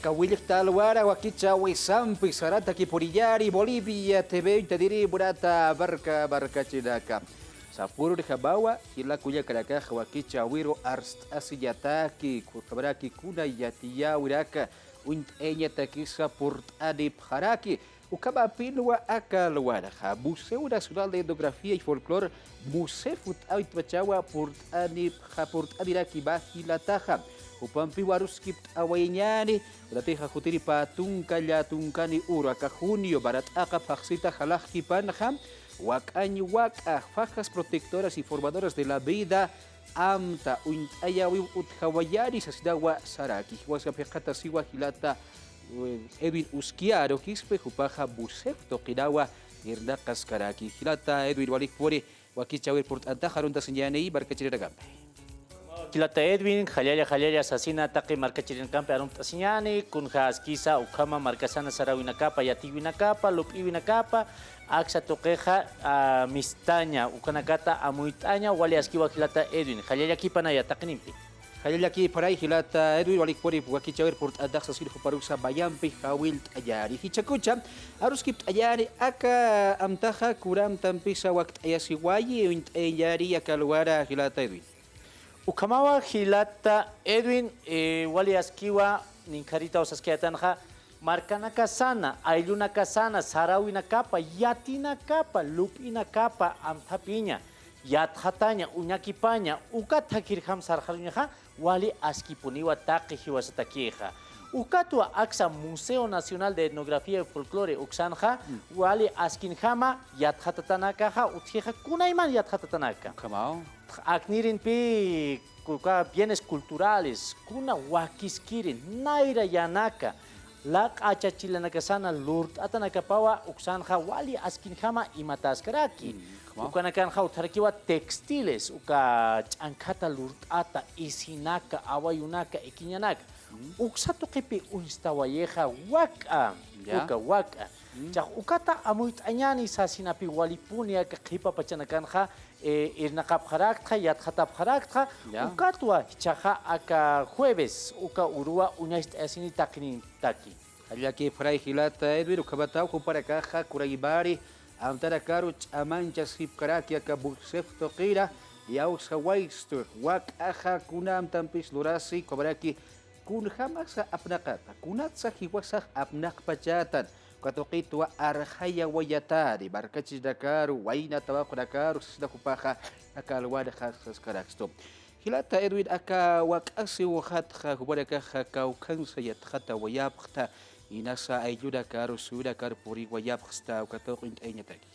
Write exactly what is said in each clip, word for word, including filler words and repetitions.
Kawillkta alwara wakichäwisampi sarantakipuniyäni Bolivia T V uñt'ayiri munata marka markachirinaka. Sapürjamawa jila kullakanakax wakichäwiru arst'asiñataki, ukhamaraki kuna yatiyäwinaka uñt'ayañatakisa purt'anipxaraki. Ukhamapinwa aka alwaraxa Museo Nacional de Etnografía y Folclore, MUSEF uñt'awitpachawa purt'anipxa purt'aniraki mä jilataxa. Jupampiwa aruskipt'awayañäni, kunatixa jutiri pä tunka llätunkani uru, aka junio, marat'aqa phaxsita jalaxkipanxa, Wak'añ Wak'a, fajas protectoras y formadoras de la vida, amta uñt'ayäwiw utjawayani sasinawa saraki. Jiwasamp jikxatasiwa jilata, eh, Edwin Usquiaro quispe, jupaxa MUSEF tuqinawa irnaqaskaraki. Jilata Edwin, walikpuni wakichäwir purt'antax aruntasiñäni markachirinakampi. Jilata Edwin, jallalla jallalla sasina taqi markachirinakampi aruntasiñäni, kunja askisa ukhama markasana saräwinakapa, yatiyäwinakapa, lup'iwinakapa, aksa tuqixa, ah, mistaña, ukanakata amuyt'aña, wali askiwa jilata Edwin, jallallakipanaya taqinimpi. Jallallakipanay jilata Edwin, walikpuni wakichäwir purt'antax sasin juparuksa mayampi jawillt'añäni. Jichhakucha, aruskipt'añäni, aka amtaxa kuna amtampisa wakt'ayasiwayi, uñt'ayañäni aka alwara jilata Edwin. Ukhamawa jilata Edwin, eh, wali askiwa, ninkhiritaw saskayätanxa, markanakasana, ayllunakasana, saräwinakapa, yatinakapa, lup'inakapa amthapiña, yatxataña, uñakipaña, ukat thakirjam sarxaruñaxa, wali askipuniwa taqi jiwasatakixa. Ukatwa aksa Museo Nacional de Etnografía y Folclore uksanxa, wali askinjama yatxatatanakaxa utjixa, kunayman yatxatatanaka. Ukhamaw. Aknirinpi uka bienes culturales, kuna wakiskirin, nayra yanaka, laq'achachilanakasana lurt'atanakapawa uksanxa wali askinjama imataskaraki. Mm, ukhamaw. Ukanakanxa utjarakiwa textiles, uka ch'ankhata lurt'ata, isinaka, awayunaka, ikiñanaka. Mm. Uksa tuqipi uñstawayixa wak'a, ya, uka wak'a. Mm. Chax ukata amuyt'añäni sasinapi walipuni aka qhipa pachanakanxa, eh, irnaqapxaraktxa, yatxatapxaraktxa, ya, ukatwa jichhaxa aka jueves, uka uruwa uñacht'ayasini taqinintaki. Jallallakipxaray jilata Edwin, ukhamataw jupanakaxa kuraymari amtanakaru ch'amanchasipkaraki aka MUSEF tuqina, iyawsawayistu, wak'axa kuna amtampis lurasi, ukhamaraki kunjamasa apnaqata, kunatsa jiwasax apnaqpachätan, uka tuqitwa arxayawayatani, markachirinakaru, wayna tawaqunakaru, sasina jupaxa, aka alwanxa saskarakstu. Jilata Edwin, aka wak'asiwxatxa jupanakaxa kawkhansa yatxatawayapxta, inasa ayllunakaru, suyunakaru puriwayapxsta, uka tuqi uñt'ayañataki.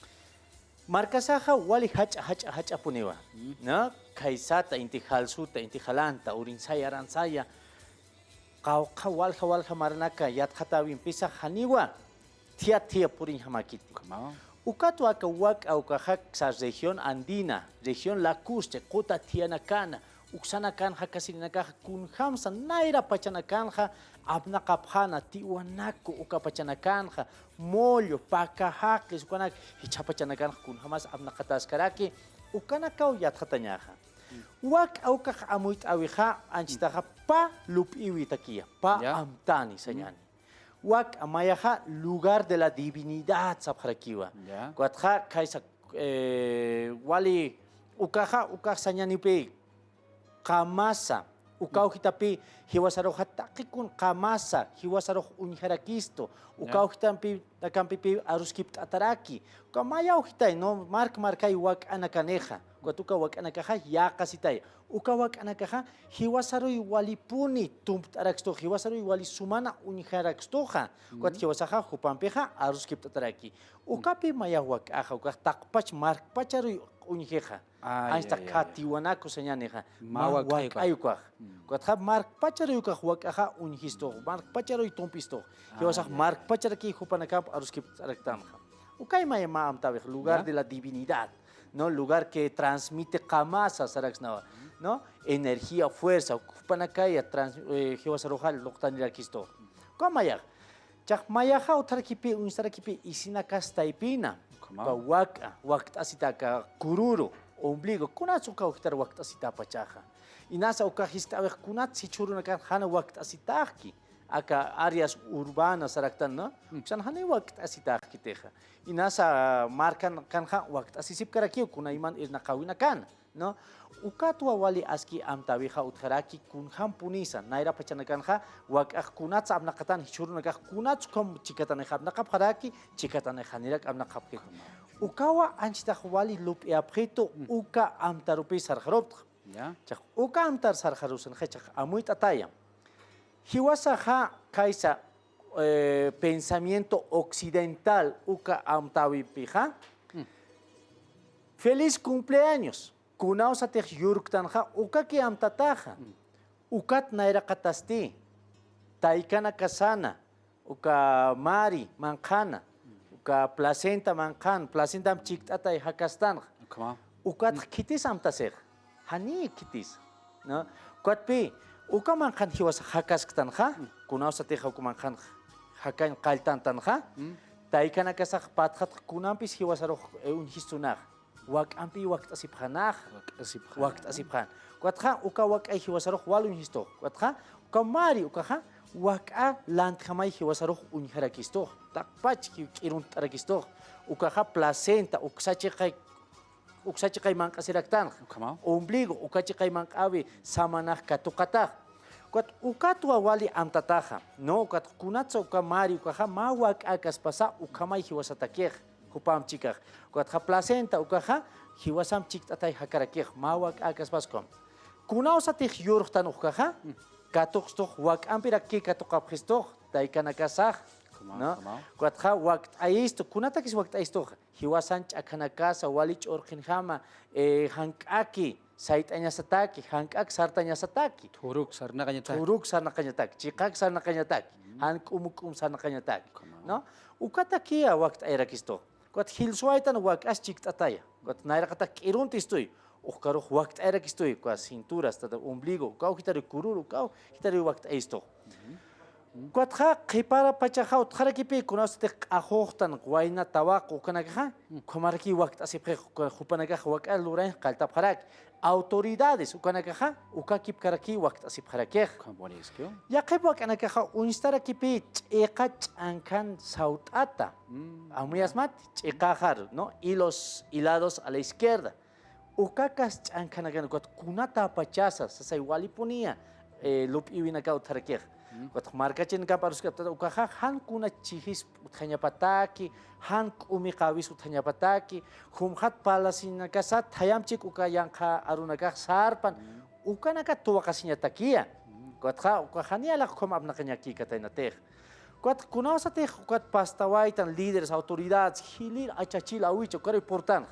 Markasaxa wali jach'a, jach'a, jach'apuniwa, ¿no? Khaysata, inti jalsuta, inti jalanta, urinsaya, aransaya, qawqha walja, walja maranaka yatxatäwimpisa janiwa thiyat, thiyat puriñjamäkiti. Ukhamaw. Ukatwa aka wak'a ukaxa aksa región andina, región lacustre, quta thiyanakana, uksanakanxa, kasirinakaxa kunjamsa nayra pachanakanxa apnaqapxäna, Tiwanaku uka pachanakanxa, Mollo, Pacajaqui, ukanak jichha pachanakanxa kunjamasa apnaqataskaraki, ukanakaw yatxatañaxa. Wak'a ukax amuyt'äwixa, anchitaxa pä lup'iwitakiya, pä amtäni sañäni. Wak'a mayaxa lugar de la divinidad sapxarakiwa. Ya. Ukatxa khaysa, eh, wali ukaxa, ukax sañänipï qamasa, uka ujitapï jiwasaruxa taqikun qamasa, jiwasarux uñjarakistu, uka ujitampï, nakampipï aruskipt'ataraki. Uka maya ujitay, ¿no? Mark markay wak'anakanixa. Ukat uka wak'anakaxa yäqasitay. Uka wak'anakaxa jiwasaruy walipuni tumpt'arakstu, jiwasaruy wali sumana uñjarakstuxa. Ukat jiwasaxa jupampixa aruskipt'ataraki. Ukapï maya wak'axa, ukax taqpach markpacharuy uñjixa. Ay, anchita, ay, ay, ay. Khatiwanaku sañänixa. Mä wak'ay ukax. Mä wak'ay ukax. Mm. Ukatxa markpacharuy ukax wak'axa uñjistux, markpacharuy tumpistux. Ay, ay, ay. Jiwasax markpacharaki jupanakamp aruskipt'araktanxa. Ukay maya mä amtäwix, lugar de la divinidad, ¿no? Lugar que transmite qamasa saraksnawa, ¿no? Energía, fuerza, jupanakaya trans-, eh, jiwasaruxa luqtanirakistu. Uka mayax. Chax mayaxa utjarakipï, uñstarakipï, isinakastaypïna. Ukhamaw. Uka wak'a, wakt'asita aka kururu, ombligo, kunats uka ujtar wakt'asitapachaxa. Inasa uka jiskt'äwix kunats jichhürunakan jan wakt'asitaxki. aka áreas urbanas saraktan, ¿no? Uksan jani wakt'asitaxkitixa. Inasa markanxa wakt'asisipkarakiw kunayman irnaqäwinakana, ¿no? Ukatwa wali aski amtäwixa utjaraki kunjampunisa, nayra pachanakanxa wak'ax kunats apnaqatan, jichhürunakax kunats ukham chikatanix apnaqapxaraki, chikatanix janirak apnaqapxi. Ukawa anchitax wali lup'iyapxitu, uka amtarupis sarxarupxta. Ya. Chax uka amtar sarxarusanxa chax amuyt'ataya. Jiwasaxa kaysa, eh, pensamiento occidental uka amtäwipixa. Feliz cumpleaños. Kunawsatix yurktanxa ukaki amtataxa. Ukat nayraqatasti. Taykanakasana, uka mari manqhana, uka placenta manqhan, placentamp chikt'atay jakastanxa. Ukhama. Ukatx khitis amtasix. Jani khitis, ¿no? Ukatpï, uka manqhan jiwasa jakasktanxa, kunawsatix uka manqhan jakañ qalltantanxa, taykanakasax patxatx kunampis jiwasarux, eh, uñjistunax. Wak'ampi wakt'asipxanax. Wakt'asipxan. Wakt'asipxan. Ukatxa, uka wak'ay jiwasarux wal uñjistux. Ukatxa, uka mari, ukaxa, wak'a lantjamay jiwasarux uñjarakistux. Taqpach ki-, k'irunt'arakistux. Ukaxa placenta, uksa chiqay, uksa chiqay manq'asiraktanx. Ukhama. Ombligo, uka chiqay manq'awi samanax katuqatax. Ukat, ukatwa wali amtataxa. No, ukat kunatsa uka mari, ukaxa, mä wak'akaspasa, ukhamay jiwasatakix. Jupamp chikax. Ukatxa placenta, ukaxa, jiwasamp chikt'atay jakarakix, mä wak'akaspas ukham. Kunawsatix yurxtan ukaxa, katuqstux, wak'ampiraki katuqapxistux, taykanakasax, ¿no? Ukatxa wakt'ayistu, kunatakis wakt'ayistuxa, jiwasan ch'akhanakasa, wali ch'urqinjama, eh, jank'aki, sayt'añasataki, jank'ak sartañasataki. Thuruk sarnaqañataki. Thuruk sarnaqañataki, chiqak sarnaqañataki, jan k'um k'um sarnaqañataki, ¿no? Ukatakiya wakt'ayarakistu. Ukat jilsuwaytan wak'as chikt'ataya. Ukat nayraqatak k'iruntistuy. Ukarux wakt'ayarakistuy, uka cinturas, tata ombligo, ukaw jitariw kururu, ukaw jitariw wakt'ayistu. Ukatxa qhipara pachaxa utjarakipï, kunawsatix q'axuxtan, wayna tawaq ukanakaxa, ukhamaraki wakt'asipxix, uka jupanakax wak'a lurañ qalltapxaraki. Autoridades ukanakaxa, ukakipkaraki wakt'asipxarakix. Ukham waliskiw. Yaqhip wak'anakaxa uñstarakipï ch'iqa ch'ankhan sawt'ata. Amuyasmat, ch'iqaxar, ¿no? Hilos hilados a la izquierda. Ukakas ch'ankhanakan, ukat kunatapachasa, sasay walipuniya, eh, lup'iwinakaw utjarakix. Ukat markachinkamp aruskaptata, ukaxa jan kuna chijis utjañapataki, jan k'umiqawis utjañapataki, jumxat parlasinakasa, thayamp chik uka yanqha arunakax sarpan, ukanaka tuwaqasiñatakiya. Ukatxa, ukax jani alax ukham apnaqañaki kataynatix. Ukat kunawsatix, ukat pastawaytan, líderes, autoridades, jilïr, achachil, awicha, ukar importanx.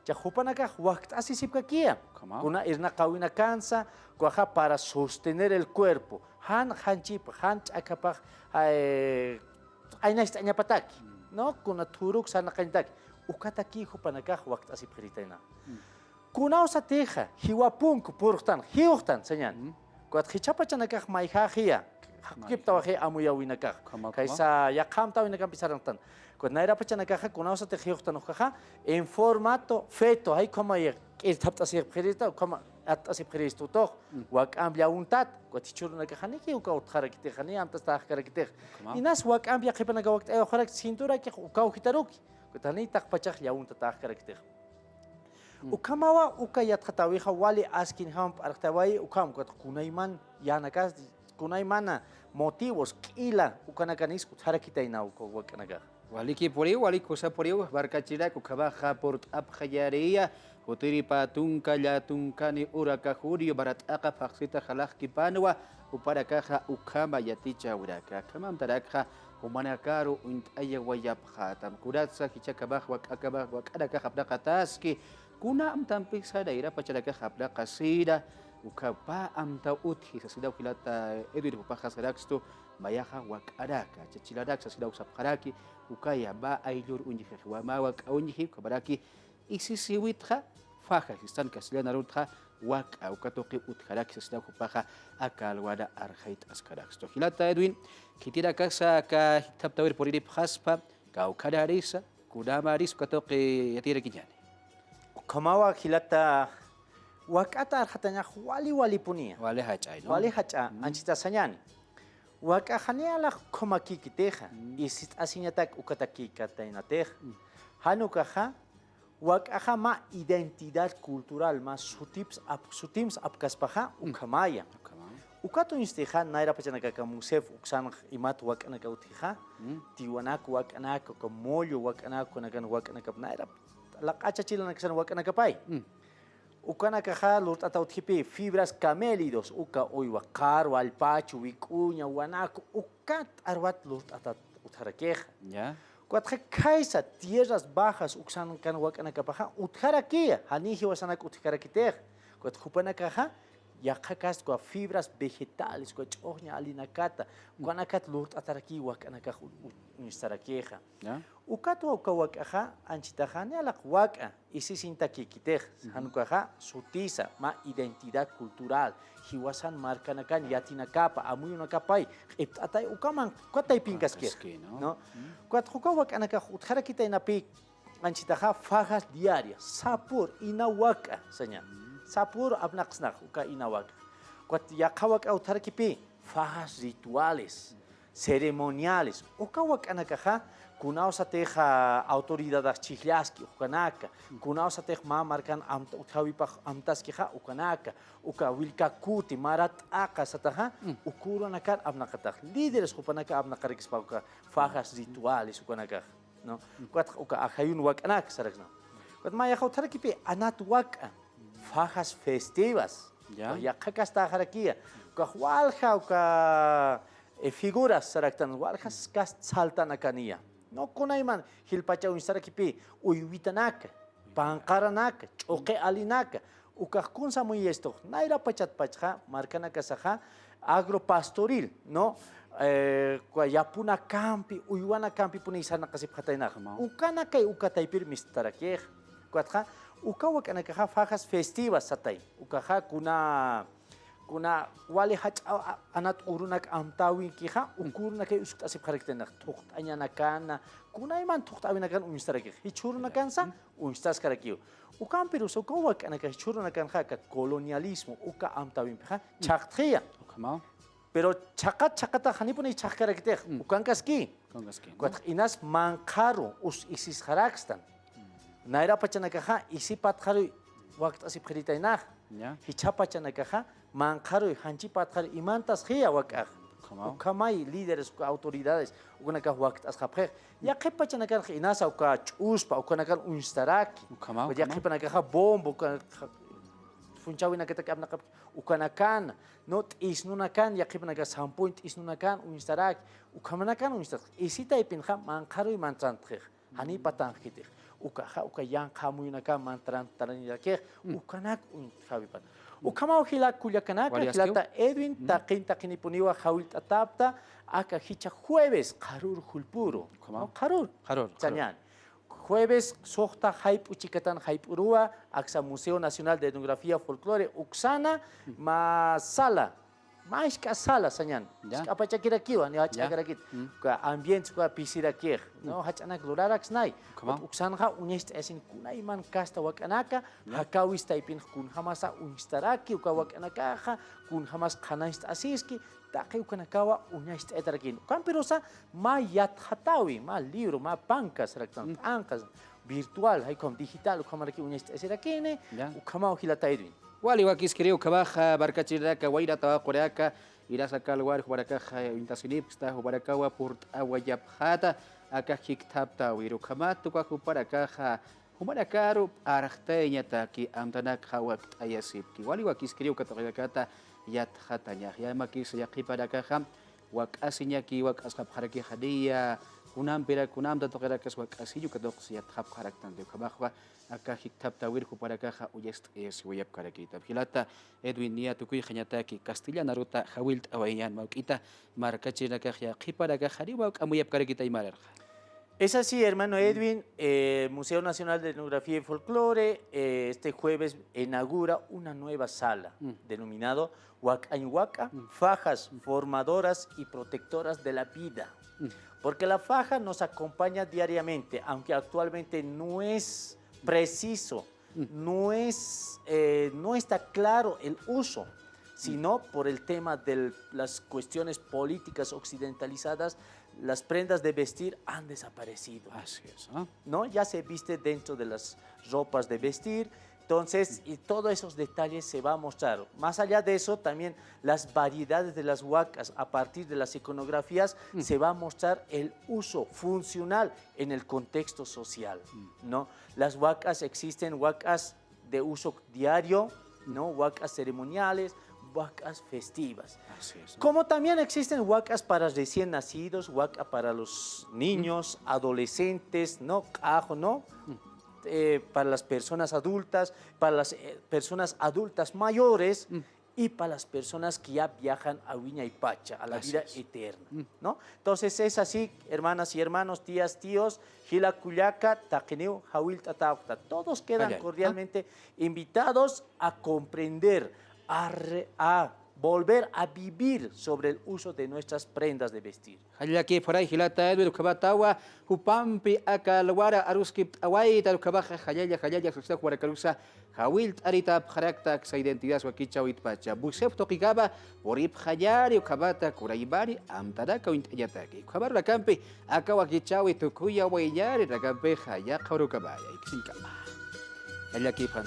Cha jupanakax wakt'asisipkakiya. Kuna irnaqawinakansa, ukaxa para sostener el cuerpo. Jan, janchip, jan ch'akhapax, eh, aynacht'añapataki. ¿No? Kuna thuruk sarnaqañataki. Ukataki jupanakax wakt'asipxiritayna. Kunawsatixa, jiwa punk purxtan, jiwxtan, sañäni. Ukat jichhapachanakax mayjäxiya, jakukiptawaxi amuyawinakax. Kaysa yaqha amtäwinakampi sarnaqtan. Ukat nayrapachanakaxa, kunawsatix jiwxtan ukaxa, en formato feto, jay ukhama k'irthapt'asipxirista, ukhama att'asipxiristutux, wak'amp llawuntat, ukat jichhürunakax janiki uka utjarakitix, jani amtastaxkarakitix. Inas wak'amp yaqhipanaka wakt'ayawxarak cinturakix ukaw jitaruki, ukat jani taqpachax llawuntataxkarakitix. Ukhamawa uka yatxatäwixa wali askinjamp p'arxtawayi, ukham ukat kunayman yänakas, kunaymana motivos, k'ila, ukanakanis utjarakitayna uka wak'anakax. Walikipuriw, wali kusapuriw, markachirak, ukhamaxa purt'apxayariya, jutiri pä tunka, llätunka ni uraka junio, marat'aqa phaxsita jalaxkipanwa, jupanakaxa ukhama yatichäwiraka, ukham amtarakxa, jumanakaru uñt'ayawayapxätam. Kunatsa jichhakamax wak'akamax wak'anakax apnaqataski, kuna amtampisa nayrapachanakax apnaqasina, ukham pä amtaw utji sasinaw jilata Edwin jupaxa sarakstu, mayaxa wak'anaka, chachilanak sasinaw sapxaraki, ukaya mä ayllur uñjix, mä wak'a uñji, ukhamaraki, isisiwitxa, faja, sistan castellan aruntxa, wak'a, uka tuqi utjaraki sasinaw jupaxa, aka alwana arxayt'askarakstu. Jilata Edwin, khitirakasa aka jikthaptawir puriripxaspa, kawkhanarisa, kunamarisa, uka tuqi yatiyarakiñäni. Ukhamawa jilata, wak'at arxatañax wali walipuniya. Wali jach'ay, ¿no? Wali jach'a, anchhita sañäni. Wak'axa ni alax ukhamakïkitixa, isist'asiñatak ukatakïkataynatixa. Jan ukaxa, wak'axa mä identidad cultural, mä sutips ap-, sutimps apkaspaxa, ukhamaya. Ukat uñstixa, nayra pachanakaka MUSEF uksanx imat wak'anaka utjixa, Tiwanaku wak'anaka, uka Molló wak'anaka, ukanakan wak'anakap, nayra laq'acha chilanaksan wak'anakapay. Ukanakaxa lurt'ata utjipï fibras camélidos, uka uywa qharwa, allpachu, wik'uña, wanaku, uka t'arwat lurt'ata utjarakixa. Ukatxa khaysa tierras bajas uksankan wak'anakapaxa utjarakiya, janiy jiwasanak utjkarakitixa. Ukat jupanakaxa yaqha kasta uka fibras vegetales, uka ch'uxña alinakata, ukanakat lurt'atarakiy wak'anakax u-, u-, uñstarakixa. Ukatwa uka wak'axa, anchitaxa, ni alax wak'a, isisiñtakïkitix, jan ukaxa, sutisa, mä identidad cultural, jiwasan markanakan yatinakapa, amuyunakapay, q'ipt'atay, ukaman, uka taypinkaskix, ¿no? Ukat uka wak'anakax utjarakitaynapï, anchitaxa, fajas diarias, sapür, ina wak'a, saña. Sapür apnaqsnax, uka ina wak'a. Ukat yaqha wak'a utjarakipï, fajas rituales, ceremoniales. Uka wak'anakaxa, kunawsatix autoridadax chhijllaski ukanaka, kunawsatix mä markan amt-, utjawipax amtaskixa ukanaka, uka willka kuti, mara t'aqa sataxa, uka urunakan apnaqatax. Líderes jupanaka apnaqarakispa uka fajas rituales ukanakax, ¿no? Ukat uka ajayun wak'anak saraksna. Ukat mayaxa utjarakipï anat wak'a, fajas festivas. Yaqha kastaxarakiya. Ukax walja uka, eh, figuras saraktan, walja kast saltanakaniya. No kunayman jilpacha uñstarakipï, uywitanaka, panqaranaka, ch'uqi alinaka. Ukax kunsa amuyistux, nayra pachatpachxa, markanakasaxa, agropastoril, ¿no? Eh, uka yapunakampi, uywanakampi puni sarnaqasipxataynaxa. Ukanakay uka taypir mistarakixa. Ukatxa, uka wak'anakaxa fajas festivas satay. Ukaxa kuna, kuna wali jach'a a-, anat urunak amtäwinkixa, uka urunakay uskt'asipxarakitaynax, thuqt'añanakana, kunayman thuqt'awinakan uñstarakix. Jichhürunakansa, uñstaskarakiw. Ukampirusa, uka wak'anakax jichhürunakanxa, aka colonialismo, uka amtäwimpixa, chhaqtxiya. Pero chhaqat, chhaqatax janipuni chhaqkarakitix, ukankaski. Ukankaski, ¿no? Ukatx inas manqharu us isisxarakstan. Nayra pachanakaxa isi patxaruy wakt'asipxiritaynax. Jichha pachanakaxa manqharuy, janchi patxaruy imantasxiya wak'ax. Ukhamay líderes, uka autoridades, ukanakax wakt'asxapxix. Yaqhip pachanakanxa inasa uka ch'uspa, ukanakan uñstaraki. Yaqhipanakaxa bombo, uka phunchhawinakatak apnaqapki, ukanakan, ¿no? T'isnunakan, yaqhipanakax sampuñ t'isnunakan uñstaraki, ukhamanakan uñstaraki. Isi taypinxa manqharuy mantrantxix, janiy patanxkitix. Ukaxa, uka yanqha amuyunakan mantrantarakirakix, ukanak uñtxawipan. Ukhamaw jilak kullakanaka, jilata Edwin, taqin taqinipuniwa jawillt'atäpta, aka jichha jueves, qharür jullpüru. ¿No? Qharür. Qharür, qharür. Sañäni. Jueves suxta jayp'u chikatan jayp'uruwa, aksa Museo Nacional de Etnografía Folclore uksana, mä sala, mä jisk'a sala sañäni. Jisk'a pachakirakiwa, ni jach'akarakit. Uka ambiente, uka pisirakix, ¿no? Jach'anak luraraksnay. Uksanxa uñacht'ayasini kunayman kasta wak'anaka, jakäwis taypinx kunjamasa uñstaraki, uka wak'anakaxa kunjamas qhanañcht'asiski, taqi ukanakawa uñacht'ayatarakini. Ukampirusa mä yatxatäwi, mä libro, mä panka saraktan, p'anqas, virtual, jay ukham digital, ukhamaraki uñacht'ayasirakini, ukhamaw jilata Edwin. Wali wakiskiri ukhamaxa, markachirinaka, wayna tawaqunaka, inasa kalwar jumanakaxa uñtasinipksta, jumanakawa purt'awayapxäta, aka jikthaptäwir ukhamat, uka jupanakaxa, jumanakaru p'arxtayñataki amtanakxa wakt'ayasipki. Wali wakiskiri uka tuqinakata yatxatañax. Yamakis yaqhipanakaxa wak'asiñaki, wak'asxapxaraki janiya, kunampirak, kunamta tuqinakas wak'asiñ uka tuqis yatxapxaraktanti. Ukhamaxwa aka jikthaptäwir jupanakaxa uñacht'ayasiwayapkarakïtam. Jilata Edwin, niya tukuyxañataki, castellan aruta jawillt'awayañän, mä juk'ita markachirinakax yaqhipanakax janiw mä juk'a amuyapkarakïta imararxa. Es así, hermano Edwin. Eh, Museo Nacional de Etnografía y Folclore, eh, este jueves inaugura una nueva sala denominado Wak'añ Wak'a, fajas formadoras y protectoras de la vida. Porque la faja nos acompaña diariamente, aunque actualmente no es preciso, no es, eh, no está claro el uso. sino por el tema de las cuestiones políticas occidentalizadas, las prendas de vestir han desaparecido. Así es, ¿no? ¿No? Ya se viste dentro de las ropas de vestir. Entonces, y todos esos detalles se va a mostrar. Más allá de eso, también las variedades de las huacas a partir de las iconografías se va a mostrar el uso funcional en el contexto social, ¿no? Las huacas existen, huacas de uso diario, ¿no? Huacas ceremoniales, huacas festivas. Así es, ¿no? Como también existen huacas para recién nacidos, huaca para los niños, adolescentes, ¿no? Cajo, ¿no? Eh, para las personas adultas, para las eh, personas adultas mayores y para las personas que ya viajan a Wiñay Pacha, a la vida eterna, ¿no? Entonces es así, hermanas y hermanos, tías, tíos, jila kullaka, taqiniw, jawillt'ata, todos quedan cordialmente invitados a comprender, a, re- a volver a vivir sobre el uso de nuestras prendas de vestir. Jallakipxaray jilata Edwin, ukhamatawa jupampi aka alwara aruskipt'awayta, ukhamaxa jallalla, jallalla, sukstak warakarusa jawillt'aritapxarakta aksa identidad wakichäwitpacha. Musip tuqikama puripxañäni, ukhamata kuraymani amtanaka uñt'añataki. Ukhamarurakampi aka wakichäwi tukuyawayñäni, rakampixa yaqha urukamaya, iksiñkama. Jallakipxan.